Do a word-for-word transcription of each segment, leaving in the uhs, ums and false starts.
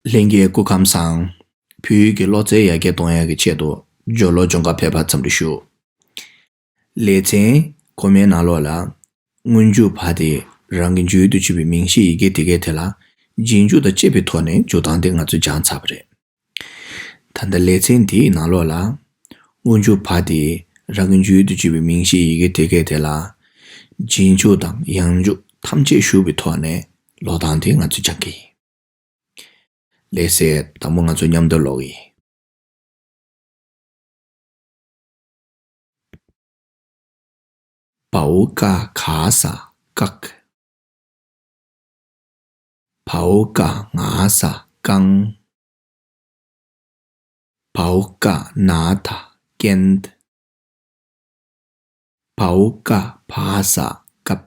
ལྷན་རྒྱས་སྐུ་ཁམས་བཟང་། བོད་ཡིག་གི་བློ་རྩལ་ཡར་རྒྱས་གཏོང་ཡག་གི་ཆེད་དུ་སྦྱོར་ཀློག་སྦྱོང་གར་ཕེབས་པར་འཚམས་འདྲི་ཞུ། ལེ་ཚན་གོང་མའི་ནང་ལོགས་ལ། སྔོན་འཇུག་བ་དེ་རང་གི་འཇུག་ཡུལ་དུ་གྱུར་པའི་མིང་གཞིའི་ཡི་གེ་དེ་གའི་དེ་ལ་རྗེས་འཇུག་དང་བཅས་པའི་ཐོག་ནས་འཇུག་སྟངས་དེ་ང་ཚོས་སྦྱངས་ཚར་བ་རེད། ད་ལྟ་ལེ་ཚན་འདིའི་ནང་ལོགས་ལ། སྔོན་འཇུག་བ་དེ་རང་གི་འཇུག་ཡུལ་དུ་གྱུར་པའི་མིང་གཞིའི་ཡི་གེ་དེ་གའི་དེ་ལ། རྗེས་འཇུག་དང་ཡང་འཇུག་ཐམས་ཅད་ཞུགས་པའི་ཐོག་ནས་ཀློག་སྟངས་དེ་ང་ཚོས་སྦྱང་གི་ཡིན། ལགས་སེ། དང་པོ་ང་ཚོ་མཉམ་དུ་ཀློག་གི་ཡིན། བའོ་ཀ་ག་ས་བཀག་བའོ་ཀ་ང་ས་བཀང་། བའོ་ཀ་ན་ད་བཀན། བའོ་ཀ་བ་ས་བཀབ།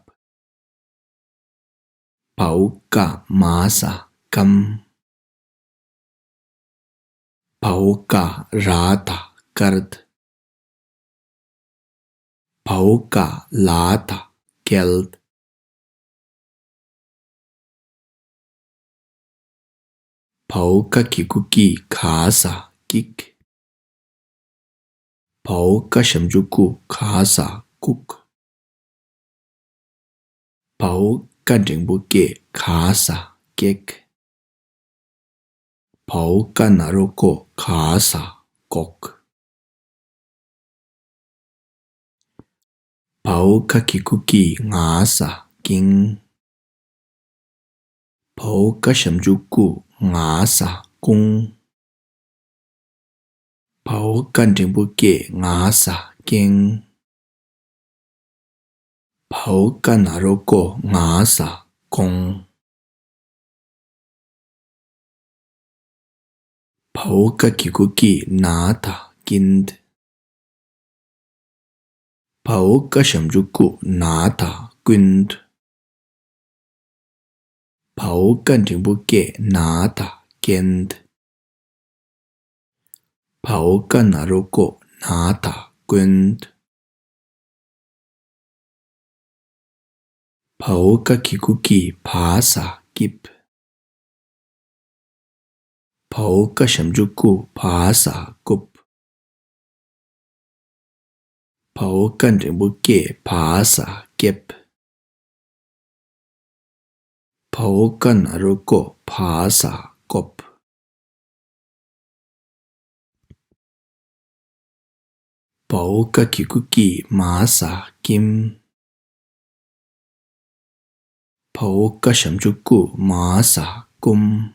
བའོ་ཀ་མ་ས་བསྐམ། བའོ་ཀ་ར་ད་བཀར། བའོ་ཀ་ལ་ད་བསྐྱལ། བའོ་ཀ་གི་གུ་ཀི་ག་ས་བཀྱིགས། བའོ་ཀ་ཞབས་ཀྱུ་ཀུ་ག་ས་བཀུག། བའོ་ཀ་འགྲེང་བུ་ཀེ་ག་ས་བཀེག། བའོ་ཀ་ན་རོ་ཀོ་ག་ས་བཀོག། བའོ་ཀ་གི་གུ་ཀི་ང་ས་བཀིང་། བའོ་ཀ་ཞབས་ཀྱུ་ཀུ་ང་ས་བཀུང་། བའོ་ཀ་འགྲེང་བུ་ཀེ་ང་ས་བཀེང་། བའོ་ཀ་ན་རོ་ཀོ་ང་ས་བཀོང་། བའོ་ཀ་གི་གུ་ཀི་ན་ད་བཀིན། བའོ་ཀ་ཞབས་ཀྱུ་ཀུ་ན་ད་བཀུན། བའོ་ཀ་འགྲེང་བུ་ཀེ་ན་ད་བཀན། བའོ་ཀ་ན་རོ་ཀོ་ན་ད་བཀོན། བའོ་ཀ་གི་གུ་ཀི་བ་ས་བཀིབས། བའོ་ཀ་ཞབས་ཀྱུ་ཀུ་བ་ས་བཀུབ། བའོ་ཀ་འགྲེང་བུ་ཀེ་བ་ས་བཀེབ། བའོ་ཀ་ན་རོ་ཀོ་བ་ས་བཀོབ། བའོ་ཀ་གི་གུ་ཀི་མ་ས་བཀིམ། བའོ་ཀ་ཞབས་ཀྱུ་ཀུ་མ་ས་བཀུམ།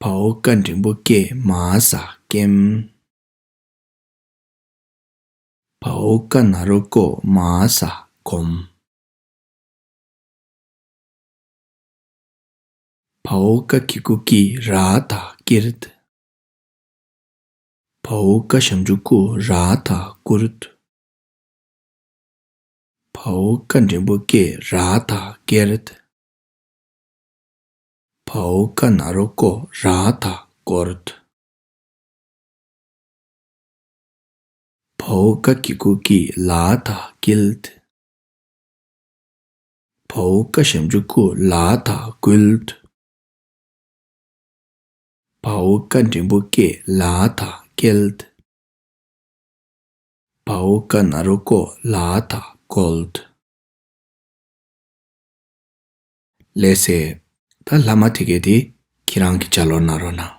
བའོ་ཀ་འགྲེང་བུ་ཀེ་མ་ས་བཀེམ། བའོ་ཀ་ན་རོ་ཀོ་མ་ས་བཀོམ། བའོ་ཀ་གི་གུ་ཀི་ར་ད་བཀིར། བའོ་ཀ་ཞབས་ཀྱུ་ཀུ་ར་ད་བཀུར། བའོ་ཀ་འགྲེང་བུ་ཀེ་ར་ད་བཀྱེར། བའོ་ཀ་ན་རོ་ཀོ་ར་ད་བཀོར། བའོ་ཀ་གི་གུ་ཀི་ལ་ད་བཀྱིལ། བའོ་ཀ་ཞབས་ཀྱུ་ཀུ་ལ་ད་བཀུལ། བའོ་ཀ་འགྲེང་བུ་ཀེ་ལ་ད་བཀྱལ། བའོ་ཀ་ན་རོ་ཀོ་ལ་ད་བཀོལ། ལགས་སེ། ད་ལྷག་མ་དེ་གས་དེ་ཁྱེད་རང་གིས་ལྗགས་ཀློག་གནང་རོགས་གནང་།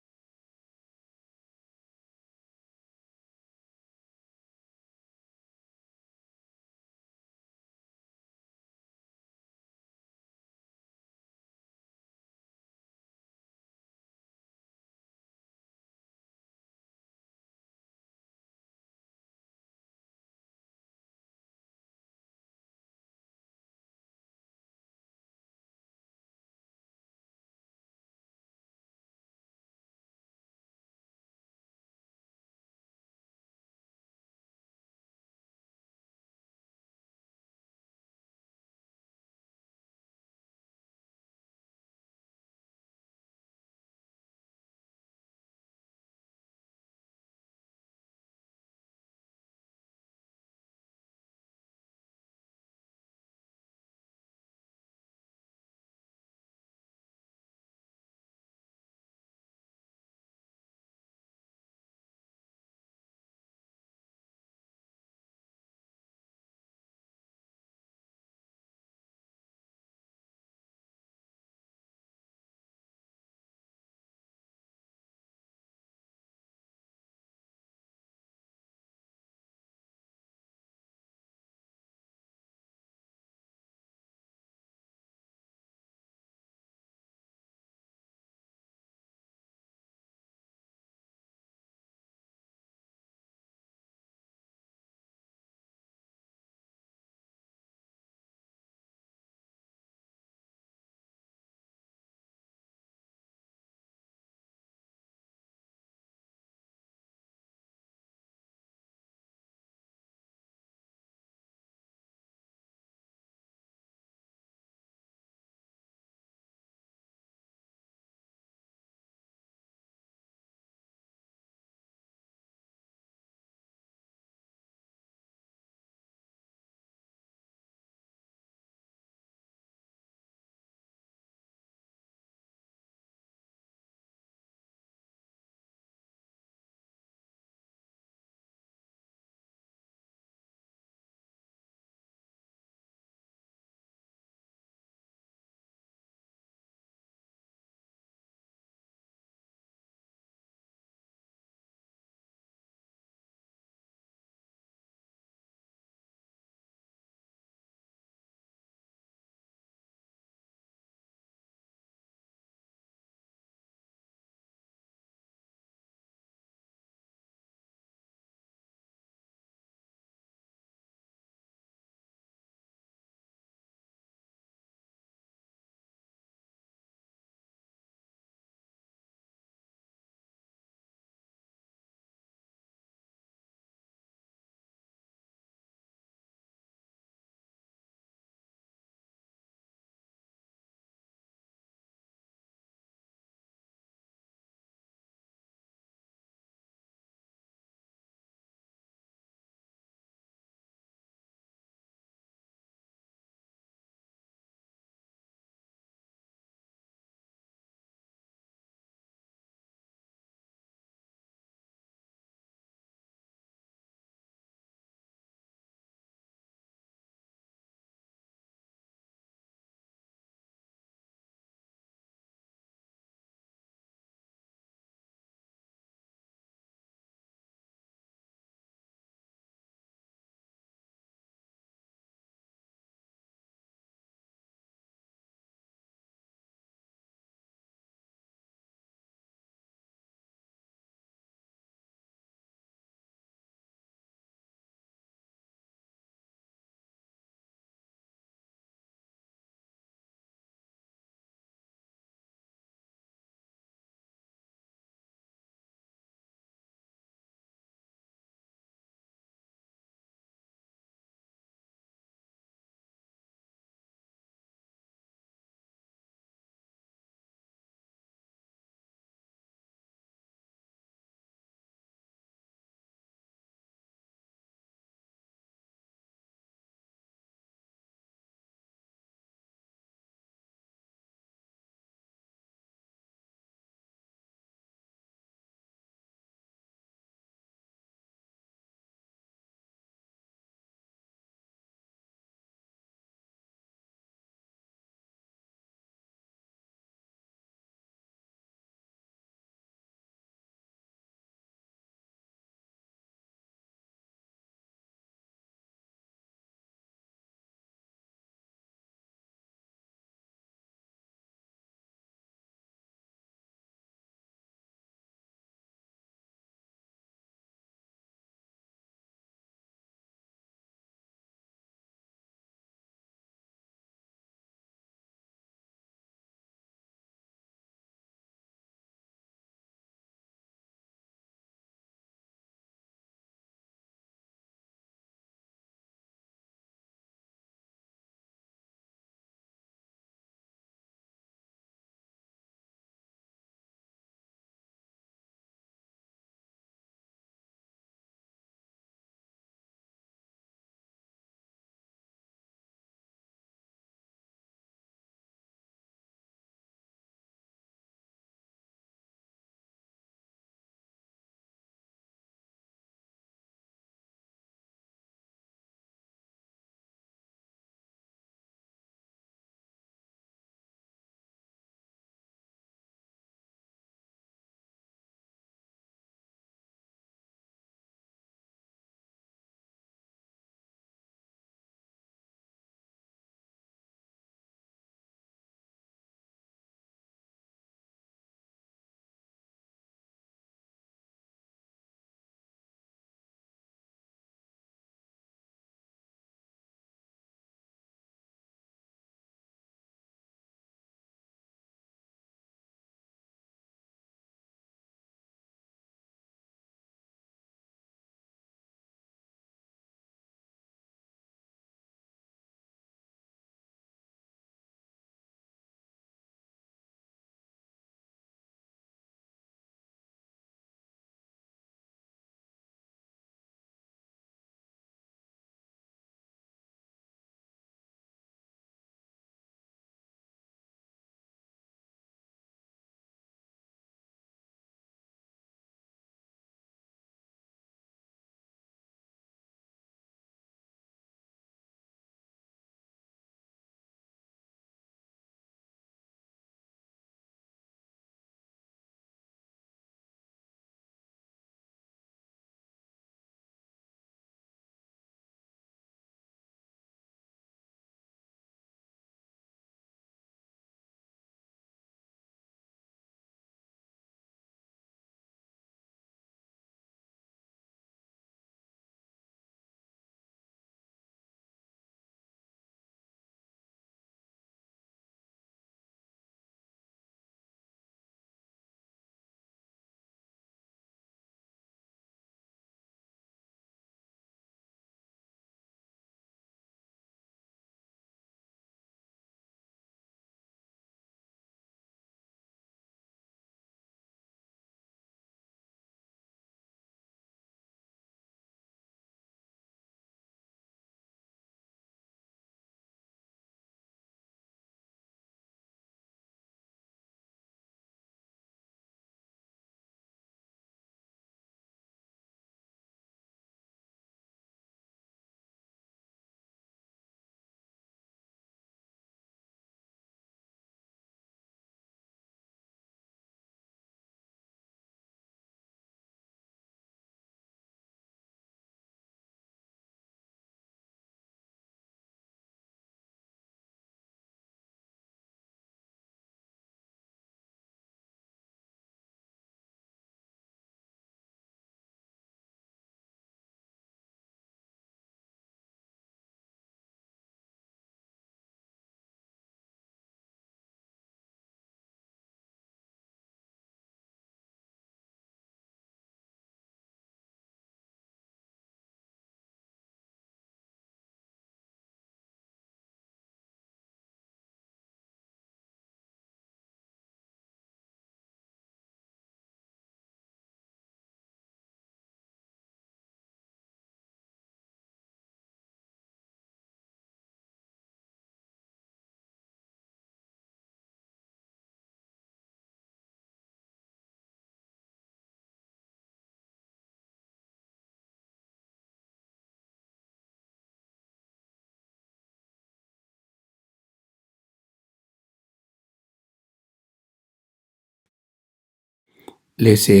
ལགས་སེ།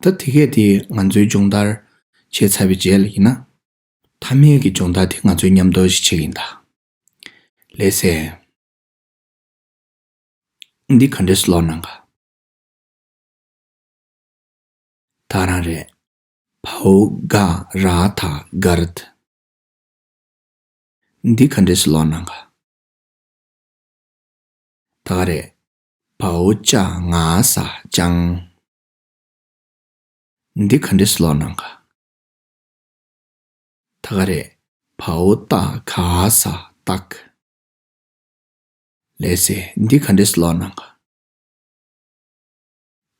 ད་དེ་གས་དེ་ང་ཚོའི་སྦྱོང་བརྡར་བྱས་ཚར་བའི་རྗེས་ལ་ཡིན་ན། མཐའ་མའི་གི་སྦྱོང་བརྡར་དེ་ང་ཚོའི་མཉམ་དུ་ཞིག་བྱེད་ཀྱི་ཡིན་ད། ལགས་སེ། འདི་ག་འདྲས་ཀློག་གནང་ག། ད་རང་རེད། བའོ་ག་ར་ད་གར་ད། འདི་ག་འདྲས་ཀློག་གནང་ག། ད་ག་རེད། བའོ་ཅ་ང་ས་ཅང་། འདི་ག་འདྲས་ཀློག་གནང་ག། ད་ག་རེད། བའོ་ཏ་ག་ས་སྟག། ལགས་སེ། འདི་ག་འདྲས་ཀློག་གནང་ག།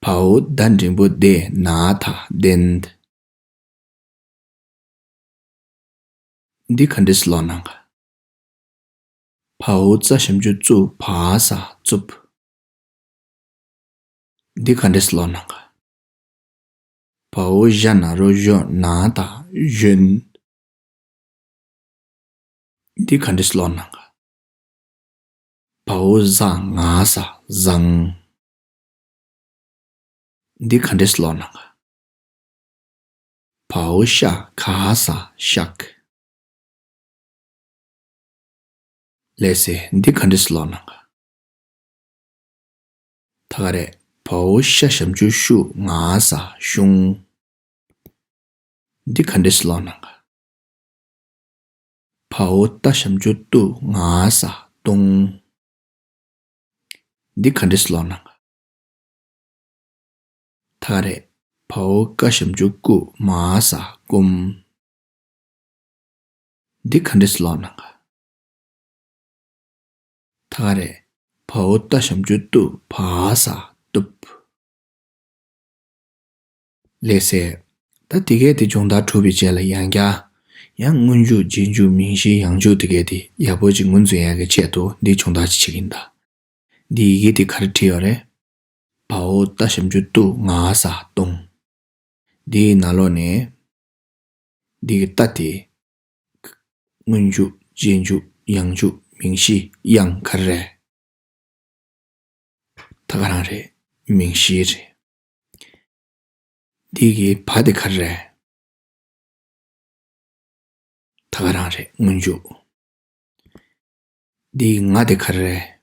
བའོ་ད་འགྲེང་བུ་དེ་ན་ད་ལྡན། འདི་ག་འདྲས་ཀློག་གནང་ག། བའོ་ཙ་ཞབས་ཀྱུ་ཙུ་བ་ས་རྩུབ། འདི་ག་འདྲས་ཀློག་གནང་ག། བའོ་ཞ་ན་རོ་ཞོ་ན་ད་ཞོན། འདི་ག་འདྲས་ཀློག་གནང་ག། བའོ་ཟ་ང་ས་བཟང་། འདི་ག་འདྲས་ཀློག་གནང་ག། བའོ་ཤ་ག་ས་ཤག། ལགས་སེ། འདི་ག་འདྲས་ཀློག་གནང་ག། ད་ག་རེད། བའོ་ཤ་ཞབས་ཀྱུ་ཤུ་ང་ས་ཤུང་། འདི་ག་འདྲས་ཀློག་གནང་ག། བའོ་ཏ་ཞབས་ཀྱུ་ཏུ་ང་ས་ཏུང་། འདི་ག་འདྲས་ཀློག་གནང་ག། ད་ག་རེད། བའོ་ཀ་ཞབས་ཀྱུ་ཀུ་མ་ས་ཀུམ། འདི་ག་འདྲས་ཀློག་གནང་ག། ད་ག་རེད། བའོ་ཏ་ཞབས་ཀྱུ་ཏུ་བ་ས་ཏུབ། ལགས་སེ། ད་དེ་གས་དེ་སྦྱོང་བརྡར་གྲུབ་པའི་རྗེས་ལ་ཡང་བསྐྱར། ཡང་སྔོན་འཇུག་རྗེས་འཇུག་མིང་གཞིའི་ཡང་འཇུག་དེ་གས་དེ་ཡག་པོ་ཅིག་ངོས་འཛིན་ཡག་གི་ཆེད་དུ་འདི་སྦྱོང་བརྡར་ཅིག་བྱེད་ཀྱི་ཡིན་ད། འདི་ཡི་གེ་དེ་ག་རེ་བྲིས་ཡོད་རེད། བའོ་ཏ་ཞབས་ཀྱུ་ཏུ་ང་ས་ཏུང་། འདིའི་ནང་ལོགས་ནས། འདི་གི་ཏ་དེ། སྔོན་འཇུག་རྗེས་འཇུག་ཡང་འཇུག་མིང་གཞི་ཡང་ག་རེ་རེད། ད་ག་རང་རེད། མིང་གཞི་རེད། འདི་གི་བ་དེ་ག་རེ་རེད། ད་ག་རང་རེད། སྔོན་འཇུག་འདི་གི་ང་དེ་ག་རེ་རེད།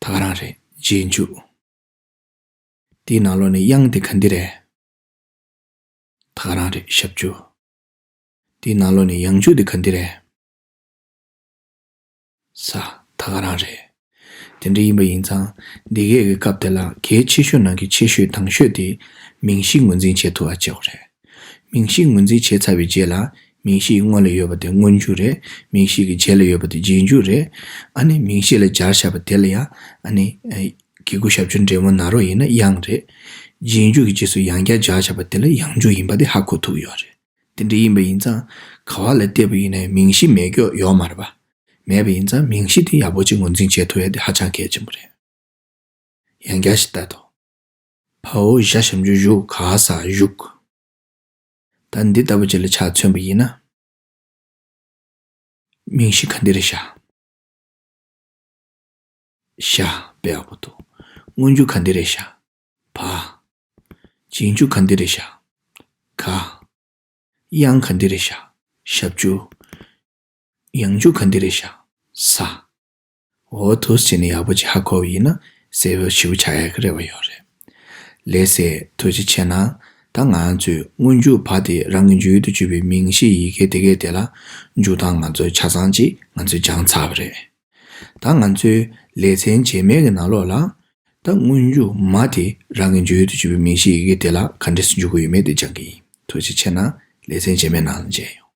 ད་ག་རང་རེད། རྗེས་འཇུག་འདིའི་ནང་ལོགས་ནས་ཡང་དེ་ག་འདི་རེད། ད་ག་རང་རེད། ཞབས་ཀྱུ། དེའི་ནང་ལོགས་ནས་ཡང་འཇུག་དེ་ག་འདི་རེད། ས། ད་ག་རང་རེད། དེ་འདྲ་ཡིན་པ་ཡིན་ཙང་འདི་གས་ཀྱི་སྐབས་དེ་ལ་གལ་ཆེ་ཤོས་ནང་གི་ཆེ་ཤོས་དང་ཤོས་དེ་མིང་གཞི་ངོས་འཛིན་བྱེད་ཐུབ་པ་བྱེད་དགོས་རེད། མིང་གཞི་ངོས་འཛིན་བྱས་ཚར་བའི་རྗེས་ལ་མིང་གཞིའི་སྔོན་ལ་ཡོད་པ་དེ་སྔོན་འཇུག་རེད། མིང་གཞི་གི་རྗེས་ལ་ཡོད་པ་དེ་རྗེས་འཇུག་རེད། ཨ་ནི་མིང་གཞི་ལ་སྦྱར་བཞག་པ་དེ་ལ་ཡང་ཨ་ནི། གི་གུ་ཞབས་ཀྱུ་འབྲིང་མོ་ན་རོ་ཡིན་ན་ཡང་རེད། རྗེས་འཇུག་གི་རྗེས་སུ་ཡང་བསྐྱར་སྦྱར་བཞག་པ་དེ་ལ་ཡང་འཇུག་ཡིན་པ་དེ་ཧ་གོ་ཐུབ་ཡོད་རེད། དེ་འདྲ་ཡིན་པ་ཡིན་ཙང་ག་བ་ལ་བལྟས་པ་ཡིན་ནའི་མིང་གཞི་མེད་རྒྱུ་ཡོད་མ་རེད་པ། མེད་པ་ཡིན་ཙང་མིང་གཞི་དེ་ཡག་པོ་ཅིག་ངོས་འཛིན་བྱེད་ཐུབ་ཡ་དེ་ཧ་ཅང་གལ་ཆེན་པོ་རེད། ཡང་བསྐྱར་ཞིག་ལྟ་དང་། བའོ་ཞ་ཞབས་ཀྱུ་ཞུ་ག་ས་བཞུགས། ད་འདི་ལྟ་བུ་ཅིག་ལ་ཆ་མཚོན་པ་ཡིན་ན། མིང་གཞི་ག་འདི་རེད་ཤག་ཤ་དཔེ་ཡག་པོ་འདུག་སྔོན་འཇུག་ག་འདི་རེད་ཤག་བ། རྗེས་འཇུག་ག་འདི་རེད་ཤག་ག་དབྱངས་ག་འདི་རེད་ཤག་ཞབས་ཀྱུ། ཡང་འཇུག་ག་འདི་རེད་ཤག་ས། འོ་འདུག་སེ་བྱས་ནས་ཡག་པོ་ཅིག་ཧ་གོ་བ་ཡིན་ན་གསལ་པོ་ཞེ་པོ་ཆགས་ཡག་གི་རེ་བ་ཡོད་རེད། ལགས་སེ། ཐུགས་རྗེ་ཆེ་གནང་། ད་ང་ཚོས་སྔོན་འཇུག་བ་དེ་རང་གི་འཇུག་ཡུལ་དུ་གྱུར་པའི་མིང་གཞིའི་ཡི་གེ་དེ་གས་དེ་ལ་འཇུག་སྟངས་ང་ཚོས་ཆ་ཚང་ཅིག་ང་ཚོས་སྦྱངས་ཚར་བ་རེད། ད་ང་ཚོའི་ལེ་ཚན་རྗེས་མའི་གི་ནང་ལོགས་ལ། ད་སྔོན་འཇུག་མ་དེ་རང་གི་འཇུག་ཡུལ་དུ་གྱུར་པའི་མིང་གཞིའི་ཡི་གེ་དེ་ལ་ག་འདྲས་སེ་འཇུག་གི་ཡོད་མེད་དེ་སྦྱང་གི་ཡིན། ཐུགས་རྗེ་ཆེ་གནང་། ལེ་ཚན་རྗེས་མའི་ནང་ལ་མཇལ་ཡོང་།